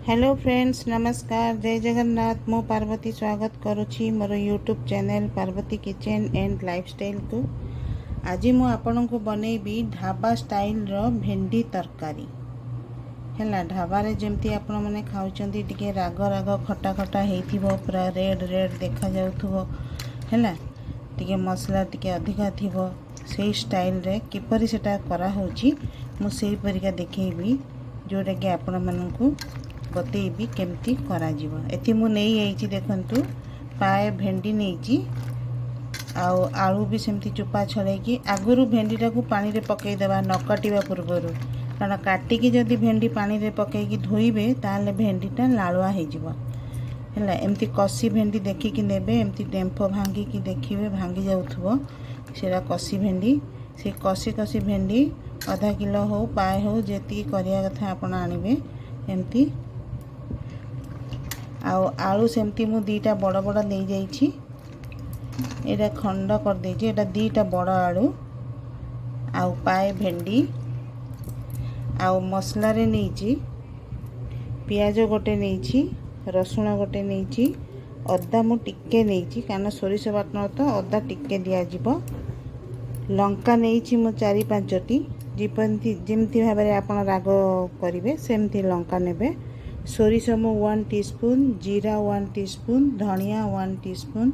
Hello friends, ନମସ୍କାର, ଜୟ ଜଗନ୍ନାଥ। ମୁଁ ପାର୍ବତୀ ସ୍ୱାଗତ କରୁଛି ମୋର YouTube channel Parvati kitchen and ଲାଇଫଷ୍ଟାଇଲ୍କୁ। ଆଜି ମୁଁ ଆପଣଙ୍କୁ ବନେଇବି ଢାବା ଷ୍ଟାଇଲ୍ର ଭେଣ୍ଡି ତରକାରୀ। ହେଲା, ଢାବାରେ ଯେମିତି ଆପଣମାନେ ଖାଉଛନ୍ତି, ଟିକେ ରାଗ ରାଗ, ଖଟା ଖଟା ହେଇଥିବ, ପୁରା ରେଡ଼୍ ରେଡ଼୍ ଦେଖାଯାଉଥିବ, ହେଲା, ଟିକେ ମସଲା ଟିକେ ଅଧିକା ଥିବ, ସେଇ ଷ୍ଟାଇଲ୍ରେ କିପରି ସେଟା କରାହେଉଛି, ମୁଁ ସେଇପରିକା ଦେଖେଇବି, ଯେଉଁଟାକି ଆପଣମାନଙ୍କୁ ବତେଇବି କେମିତି କରାଯିବ। ଏଠି ମୁଁ ନେଇଯାଇଛି, ଦେଖନ୍ତୁ, ପାଏ ଭେଣ୍ଡି ନେଇଛି ଆଉ ଆଳୁ ବି ସେମିତି ଚୋପା ଛଡ଼େଇକି। ଆଗରୁ ଭେଣ୍ଡିଟାକୁ ପାଣିରେ ପକାଇଦେବା ନ କାଟିବା ପୂର୍ବରୁ, କାରଣ କାଟିକି ଯଦି ଭେଣ୍ଡି ପାଣିରେ ପକାଇକି ଧୋଇବେ, ତାହେଲେ ଭେଣ୍ଡିଟା ଲାଳୁଆ ହେଇଯିବ। ହେଲା, ଏମିତି କଷି ଭେଣ୍ଡି ଦେଖିକି ନେବେ। ଏମିତି ଡେମ୍ଫ ଭାଙ୍ଗିକି ଦେଖିବେ, ଭାଙ୍ଗି ଯାଉଥିବ, ସେଇଟା କଷି ଭେଣ୍ଡି। ସେ କଷି କଷି ଭେଣ୍ଡି ଅଧା କିଲୋ ହଉ, ପାଏ ହଉ, ଯେତିକି କରିବା କଥା ଆପଣ ଆଣିବେ ଏମିତି। ଆଉ ଆଳୁ ସେମିତି ମୁଁ ଦୁଇଟା ବଡ଼ ବଡ଼ ନେଇଯାଇଛି। ଏଇଟା ଖଣ୍ଡ କରିଦେଇଛି। ଏଇଟା ଦୁଇଟା ବଡ଼ ଆଳୁ ଆଉ ପାଏ ଭେଣ୍ଡି। ଆଉ ମସଲାରେ ନେଇଛି ପିଆଜ ଗୋଟେ ନେଇଛି, ରସୁଣ ଗୋଟେ ନେଇଛି, ଅଦା ମୁଁ ଟିକେ ନେଇଛି, କାରଣ ସୋରିଷ ବାଟଣ ତ ଅଦା ଟିକେ ଦିଆଯିବ। ଲଙ୍କା ନେଇଛି ମୁଁ ଚାରି ପାଞ୍ଚଟି। ଯେମିତି ଯେମିତି ଭାବରେ ଆପଣ ରାଗ କରିବେ, ସେମିତି ଲଙ୍କା ନେବେ। ସୋରିଷ ମୁଁ 1 ଟି ସ୍ପୁନ୍, ଜିରା 1 ଟି ସ୍ପୁନ୍, ଧନିଆ 1 ଟି ସ୍ପୁନ୍,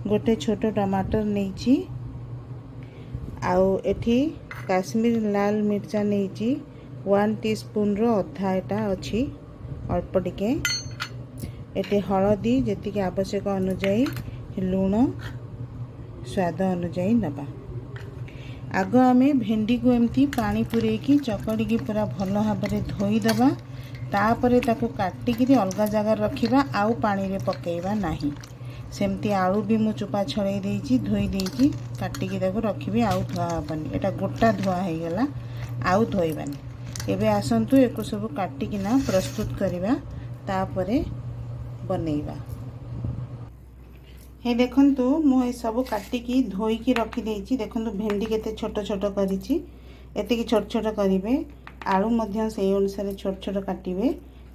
ଗୋଟେ ଛୋଟ ଟମାଟର ନେଇଛି। ଆଉ ଏଠି କାଶ୍ମୀର ଲାଲ ମିର୍ଚା ନେଇଛି, 1 ଟି ସ୍ପୁନ୍ର ଅଧା ଏଟା ଅଛି, ଅଳ୍ପ ଟିକେ। ଏଠି ହଳଦୀ ଯେତିକି ଆବଶ୍ୟକ ଅନୁଯାୟୀ, ଲୁଣ ସ୍ୱାଦ ଅନୁଯାୟୀ ନେବା। ଆଗ ଆମେ ଭେଣ୍ଡିକୁ ଏମିତି ପାଣି ପୂରେଇକି ଚକଡ଼ିକି ପୁରା ଭଲ ଭାବରେ ଧୋଇଦେବା। ତାପରେ ତାକୁ କାଟିକିରି ଅଲଗା ଜାଗାରେ ରଖିବା, ଆଉ ପାଣିରେ ପକାଇବା ନାହିଁ। ସେମିତି ଆଳୁ ବି ମୁଁ ଚୋପା ଛଡ଼େଇ ଦେଇଛି, ଧୋଇ ଦେଇଛି, କାଟିକି ତାକୁ ରଖିବି, ଆଉ ଧୁଆ ହେବନି। ଏଇଟା ଗୋଟା ଧୁଆ ହେଇଗଲା, ଆଉ ଧୋଇବାନି। ଏବେ ଆସନ୍ତୁ, ଏକୁ ସବୁ କାଟିକିନା ପ୍ରସ୍ତୁତ କରିବା, ତାପରେ ବନେଇବା। ହେ ଦେଖନ୍ତୁ, ମୁଁ ଏସବୁ କାଟିକି ଧୋଇକି ରଖିଦେଇଛି। ଦେଖନ୍ତୁ, ଭେଣ୍ଡି କେତେ ଛୋଟ ଛୋଟ କରିଛି, ଏତିକି ଛୋଟ ଛୋଟ କରିବେ। ଆଳୁ ମଧ୍ୟ ସେଇ ଅନୁସାରେ ଛୋଟ ଛୋଟ କାଟିବେ।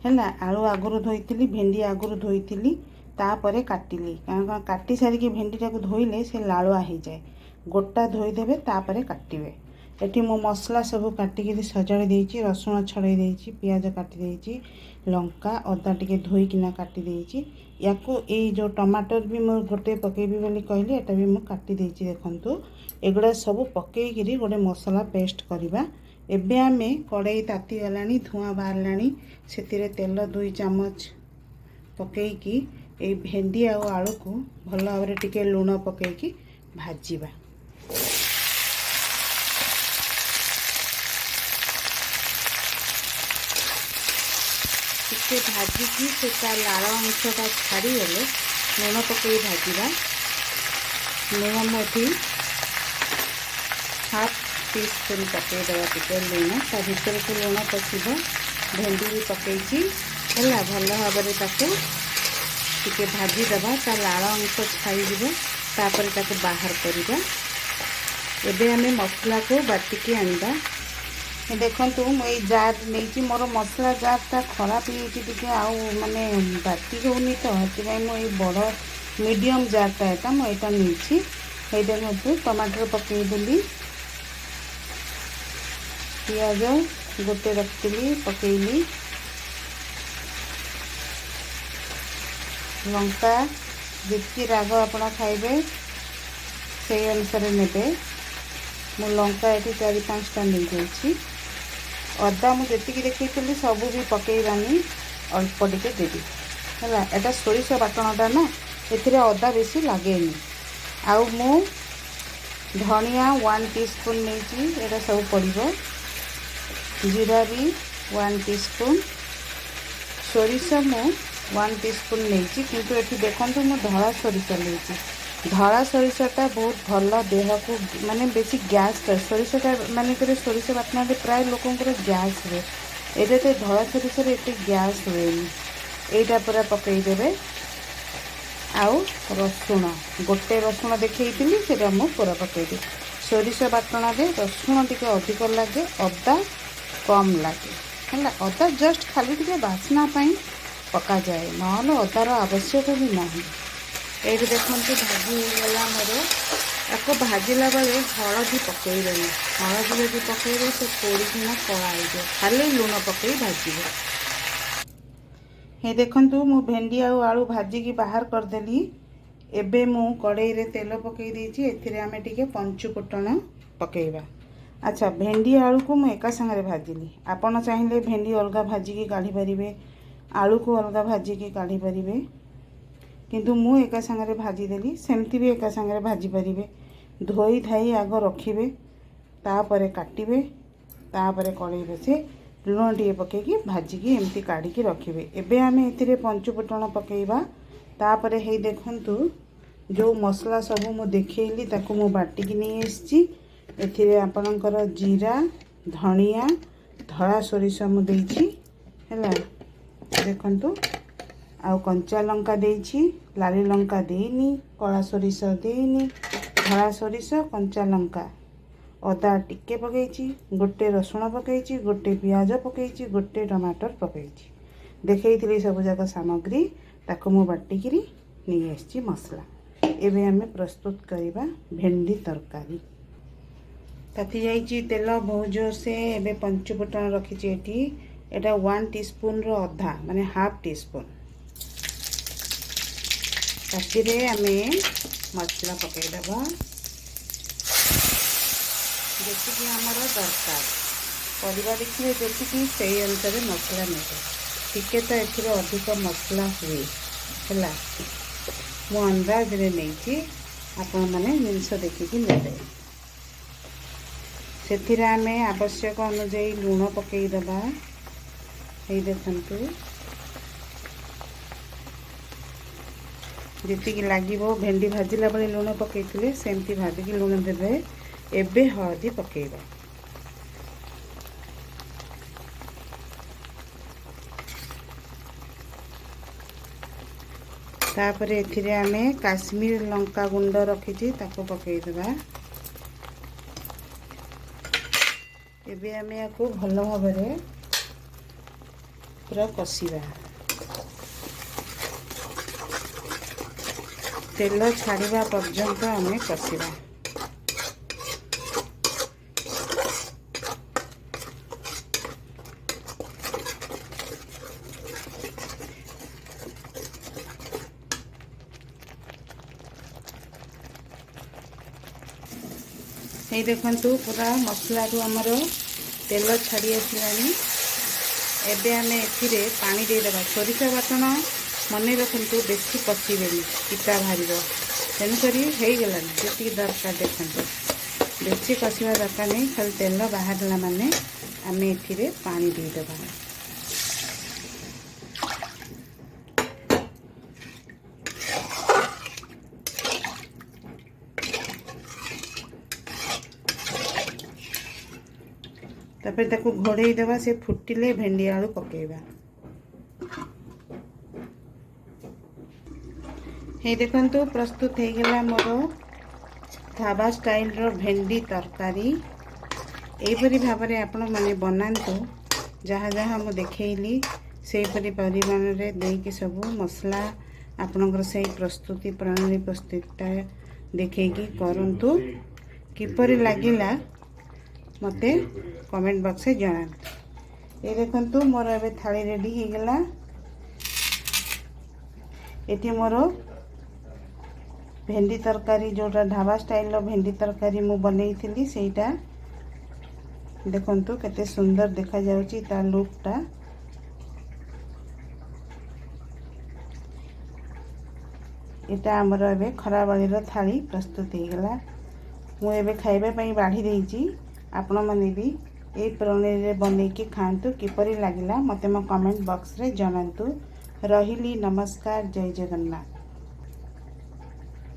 ହେଲା, ଆଳୁ ଆଗରୁ ଧୋଇଥିଲି, ଭେଣ୍ଡି ଆଗରୁ ଧୋଇଥିଲି, ତାପରେ କାଟିଲି, କାରଣ କାଟି ସାରିକି ଭେଣ୍ଡିଟାକୁ ଧୋଇଲେ ସେ ଲାଳୁଆ ହେଇଯାଏ। ଗୋଟା ଧୋଇଦେବେ, ତାପରେ କାଟିବେ। ଏଠି ମୁଁ ମସଲା ସବୁ କାଟିକିରି ସଜାଡ଼ି ଦେଇଛି। ରସୁଣ ଛଡ଼େଇ ଦେଇଛି, ପିଆଜ କାଟି ଦେଇଛି, ଲଙ୍କା, ଅଦା ଟିକେ ଧୋଇକିନା କାଟି ଦେଇଛି ୟାକୁ। ଏଇ ଯେଉଁ ଟମାଟର ବି ମୁଁ ଗୋଟେ ପକେଇବି ବୋଲି କହିଲି, ଏଟା ବି ମୁଁ କାଟି ଦେଇଛି। ଦେଖନ୍ତୁ, ଏଗୁଡ଼ା ସବୁ ପକେଇକିରି ଗୋଟେ ମସଲା ପେଷ୍ଟ କରିବା। ଏବେ ଆମେ କଡ଼େଇ ତାତିଗଲାଣି, ଧୂଆଁ ବାହାରିଲାଣି, ସେଥିରେ ତେଲ 2 ଚାମଚ ପକେଇକି ଏଇ ଭେଣ୍ଡି ଆଉ ଆଳୁକୁ ଭଲ ଭାବରେ ଟିକେ ଲୁଣ ପକେଇକି ଭାଜିବା। ଟିକେ ଭାଜିକି ସେ ତା ଲାଳ ଅଂଶଟା ଛାଡ଼ିଗଲେ ଲୁଣ ପକେଇ ଭାଜିବା। ଲୁଣ ମୁଁ ଏଠି ହାଫ୍ ଟି ସ୍ପୁନ୍ ପକାଇଦେବା ଟିକେ ଲୁଣ। ତା ଭିତରକୁ ଲୁଣ ପଶିବ, ଭେଣ୍ଡି ବି ପକେଇଛି। ହେଲା, ଭଲ ଭାବରେ ତାକୁ ଟିକେ ଭାଜିଦେବା, ତା ଲାଳ ଅଂଶ ଛାଡ଼ିଯିବ, ତାପରେ ତାକୁ ବାହାର କରିବା। ଏବେ ଆମେ ମସଲାକୁ ବାଟିକି ଆଣିବା। ଦେଖନ୍ତୁ, ମୁଁ ଏଇ ଜାର୍ ନେଇଛି। ମୋର ମସଲା ଜାର୍ଟା ଖରାପ ହେଇଯାଇଛି ଟିକେ, ଆଉ ମାନେ ବାଟି ହେଉନି ତ, ସେଥିପାଇଁ ମୁଁ ଏଇ ବଡ଼ ମିଡ଼ିୟମ୍ ଜାର୍ଟା ଏଇଟା, ମୁଁ ଏଇଟା ନେଇଛି। ଏଇ ଦେଖନ୍ତୁ, ଟମାଟର ପକାଇଦେଲି, ପିଆଜ ଗୋଟେ ରଖିଥିଲି ପକାଇଲି, ଲଙ୍କା ଯେତିକି ରାଗ ଆପଣ ଖାଇବେ ସେଇ ଅନୁସାରେ ନେବେ। ମୁଁ ଲଙ୍କା ଏଠି ଚାରି ପାଞ୍ଚଟା ନେଇଯାଇଛି। ଅଦା ମୁଁ ଯେତିକି ଦେଖେଇଥିଲି ସବୁ ବି ପକାଇବାନି, ଅଳ୍ପ ଟିକେ ଦେବି। ହେଲା, ଏଇଟା ସୋରିଷ ବାଟଣଟା ନା, ଏଥିରେ ଅଦା ବେଶୀ ଲାଗେନି। ଆଉ ମୁଁ ଧନିଆ 1 ଟି ସ୍ପୁନ୍ ନେଇଛି, ଏଇଟା ସବୁ ପଡ଼ିବ। ଜିରା ବି 1 ଟି ସ୍ପୁନ୍। ସୋରିଷ ମୁଁ 1 ଟି ସ୍ପୁନ୍ ନେଇଛି, କିନ୍ତୁ ଏଠି ଦେଖନ୍ତୁ, ମୁଁ ଧଳା ସୋରିଷ ନେଇଛି। ଧଳା ସୋରିଷଟା ବହୁତ ଭଲ ଦେହକୁ, ମାନେ ବେଶୀ ଗ୍ୟାସ୍ ସୋରିଷଟା ମାନଙ୍କରେ, ସୋରିଷ ବାଟଣାରେ ପ୍ରାୟ ଲୋକଙ୍କର ଗ୍ୟାସ୍ ହୁଏ। ଏଇଟା ତ ଧଳା ସୋରିଷରେ ଏତେ ଗ୍ୟାସ୍ ହୁଏନି। ଏଇଟା ପୁରା ପକାଇଦେବେ। ଆଉ ରସୁଣ, ଗୋଟେ ରସୁଣ ଦେଖେଇଥିଲି, ସେଇଟା ମୁଁ ପୁରା ପକାଇଦେବି। ସୋରିଷ ବାଟଣାରେ ରସୁଣ ଟିକେ ଅଧିକ ଲାଗେ, ଅଦା କମ୍ ଲାଗେ। ହେଲା, ଅଦା ଜଷ୍ଟ ଖାଲି ଟିକେ ବାସ୍ନା ପାଇଁ। ପକାଯାଏ, ନହେଲେ ଅଦାର ଆବଶ୍ୟକ ବି ନାହିଁ। ଏଇଠି ଦେଖନ୍ତୁ, ଭାଜି ହେଇଗଲା ମୋର। ତାକୁ ଭାଜିଲା ବେଳେ ହଳଦୀ ପକାଇବେନି। ହଳଦୀ ଯଦି ପକାଇବେ, ସେ ପୋଡ଼ିକିନା କଳା ହେଇଯିବ। ଖାଲି ଲୁଣ ପକାଇ ଭାଜିବେ। ହେ ଦେଖନ୍ତୁ, ମୁଁ ଭେଣ୍ଡି ଆଉ ଆଳୁ ଭାଜିକି ବାହାର କରିଦେଲି। ଏବେ ମୁଁ କଡ଼େଇରେ ତେଲ ପକାଇ ଦେଇଛି। ଏଥିରେ ଆମେ ଟିକେ ପଞ୍ଚୁ ଫୁଟଣ ପକାଇବା। ଆଚ୍ଛା, ଭେଣ୍ଡି ଆଳୁକୁ ମୁଁ ଏକା ସାଙ୍ଗରେ ଭାଜିଲି। ଆପଣ ଚାହିଁଲେ ଭେଣ୍ଡି ଅଲଗା ଭାଜିକି କାଢ଼ିପାରିବେ, ଆଳୁକୁ ଅଲଗା ଭାଜିକି କାଢ଼ିପାରିବେ, କିନ୍ତୁ ମୁଁ ଏକା ସାଙ୍ଗରେ ଭାଜିଦେଲି। ସେମିତି ବି ଏକା ସାଙ୍ଗରେ ଭାଜିପାରିବେ। ଧୋଇ ଧାଇ ଆଗ ରଖିବେ, ତାପରେ କାଟିବେ, ତାପରେ କଡ଼େଇ ବସେ ଲୁଣ ଟିକେ ପକାଇକି ଭାଜିକି ଏମିତି କାଢ଼ିକି ରଖିବେ। ଏବେ ଆମେ ଏଥିରେ ପଞ୍ଚୁ ଫୁଟଣ ପକାଇବା। ତାପରେ ହେଇ ଦେଖନ୍ତୁ, ଯେଉଁ ମସଲା ସବୁ ମୁଁ ଦେଖେଇଲି, ତାକୁ ମୁଁ ବାଟିକି ନେଇ ଆସିଛି। ଏଥିରେ ଆପଣଙ୍କର ଜିରା, ଧଣିଆ, ଧଳା ସୋରିଷ ମୁଁ ଦେଇଛି। ହେଲା, ଦେଖନ୍ତୁ, ଆଉ କଞ୍ଚା ଲଙ୍କା ଦେଇଛି, ଲାଲି ଲଙ୍କା ଦେଇନି, କଳା ସୋରିଷ ଦେଇନି। ଧଳା ସୋରିଷ, କଞ୍ଚା ଲଙ୍କା, ଅଦା ଟିକେ ପକାଇଛି, ଗୋଟେ ରସୁଣ ପକାଇଛି, ଗୋଟେ ପିଆଜ ପକାଇଛି, ଗୋଟେ ଟମାଟର ପକାଇଛି। ଦେଖେଇଥିଲି ସବୁଯାକ ସାମଗ୍ରୀ, ତାକୁ ମୁଁ ବାଟିକିରି ନେଇ ଆସିଛି ମସଲା। ଏବେ ଆମେ ପ୍ରସ୍ତୁତ କରିବା ଭେଣ୍ଡି ତରକାରୀ। ତାତି ଯାଇଛି ତେଲ ବହୁତ ଜୋରସେ। ଏବେ ପଞ୍ଚୁ ଫୁଟଣ ରଖିଛି ଏଠି। ଏଇଟା 1 ଟିସ୍ପୁନ୍ର ଅଧା, ମାନେ ହାଫ୍ ଟିସ୍ପୁନ୍। ତାତିରେ ଆମେ ମସଲା ପକାଇଦେବା ଯେତିକି ଆମର ଦରକାର। ପରିବା ଦେଖିବେ ଯେତିକି, ସେଇ ଅନୁସାରେ ମସଲା ନେବେ। ଟିକେ ତ ଏଥିରେ ଅଧିକ ମସଲା ହୁଏ। ହେଲା, ମୁଁ ଅନ୍ଦାଜରେ ନେଇଛି, ଆପଣମାନେ ଜିନିଷ ଦେଖିକି ନେବେ। ସେଥିରେ ଆମେ ଆବଶ୍ୟକ ଅନୁଯାୟୀ ଲୁଣ ପକାଇଦେବା। ଏଇ ଦେଖନ୍ତୁ, ଯେତିକି ଲାଗିବ। ଭେଣ୍ଡି ଭାଜିଲା ବେଳେ ଲୁଣ ପକାଇଥିଲେ, ସେମିତି ଭାବିକି ଲୁଣ ଦେବେ। ଏବେ ହଳଦୀ ପକାଇବା। ତାପରେ ଏଥିରେ ଆମେ କାଶ୍ମୀର ଲଙ୍କା ଗୁଣ୍ଡ ରଖିଛି, ତାକୁ ପକାଇଦେବା। ଏବେ ଆମେ ୟାକୁ ଭଲ ଭାବରେ ପୁରା କଷିବା। ତେଲ ଛାଡ଼ିବା ପର୍ଯ୍ୟନ୍ତ ଆମେ କଷିବା। ଏଇ ଦେଖନ୍ତୁ, ପୁରା ମସଲାରୁ ଆମର ତେଲ ଛାଡ଼ି ଆସିଲାଣି। ଏବେ ଆମେ ଏଥିରେ ପାଣି ଦେଇଦେବା। ସୋରିଷ ବାଟଣ ମନେ ରଖନ୍ତୁ, ବେଶୀ କଷିବେନି, ପିତା ବାହାରିବ। ତେଣୁକରି ହେଇଗଲାଣି ଯେତିକି ଦରକାର। ଦେଖନ୍ତୁ, ବେଶୀ କଷିବା ଦରକାର ନାହିଁ। ଖାଲି ତେଲ ବାହାରିଲା ମାନେ ଆମେ ଏଥିରେ ପାଣି ଦେଇଦେବା। ତାପରେ ତାକୁ ଘୋଡ଼େଇ ଦେବା। ସେ ଫୁଟିଲେ ଭେଣ୍ଡି ଆଳୁ ପକାଇବା। ହେଇ ଦେଖନ୍ତୁ, ପ୍ରସ୍ତୁତ ହେଇଗଲା ମୋର ଢାବା ଷ୍ଟାଇଲର ଭେଣ୍ଡି ତରକାରୀ। ଏହିପରି ଭାବରେ ଆପଣମାନେ ବନାନ୍ତୁ। ଯାହା ଯାହା ମୁଁ ଦେଖେଇଲି, ସେହିପରି ପରିମାଣରେ ଦେଇକି ସବୁ ମସଲା ଆପଣଙ୍କର ସେଇ ପ୍ରସ୍ତୁତି ପ୍ରଣାଳୀ, ପ୍ରସ୍ତୁତିଟା ଦେଖେଇକି କରନ୍ତୁ। କିପରି ଲାଗିଲା, ମୋତେ କମେଣ୍ଟ ବକ୍ସରେ ଜଣାନ୍ତୁ। ଏ ଦେଖନ୍ତୁ, ମୋର ଏବେ ଥାଳି ରେଡ଼ି ହେଇଗଲା। ଏଠି ମୋର ଭେଣ୍ଡି ତରକାରୀ, ଯେଉଁଟା ଢାବା ଷ୍ଟାଇଲର ଭେଣ୍ଡି ତରକାରୀ ମୁଁ ବନେଇଥିଲି, ସେଇଟା ଦେଖନ୍ତୁ କେତେ ସୁନ୍ଦର ଦେଖାଯାଉଛି ତା ଲୁକ୍ଟା। ଏଇଟା ଆମର ଏବେ ଖରାବେଳର ଥାଳି ପ୍ରସ୍ତୁତ ହେଇଗଲା। ମୁଁ ଏବେ ଖାଇବା ପାଇଁ ବାଢ଼ି ଦେଇଛି। ଆପଣମାନେ ବି ଏଇ ପ୍ରଣାଳୀରେ ବନେଇକି ଖାଆନ୍ତୁ। କିପରି ଲାଗିଲା, ମୋତେ ମୋ କମେଣ୍ଟ ବକ୍ସରେ ଜଣାନ୍ତୁ। ରହିଲି, ନମସ୍କାର, ଜୟ ଜଗନ୍ନାଥ।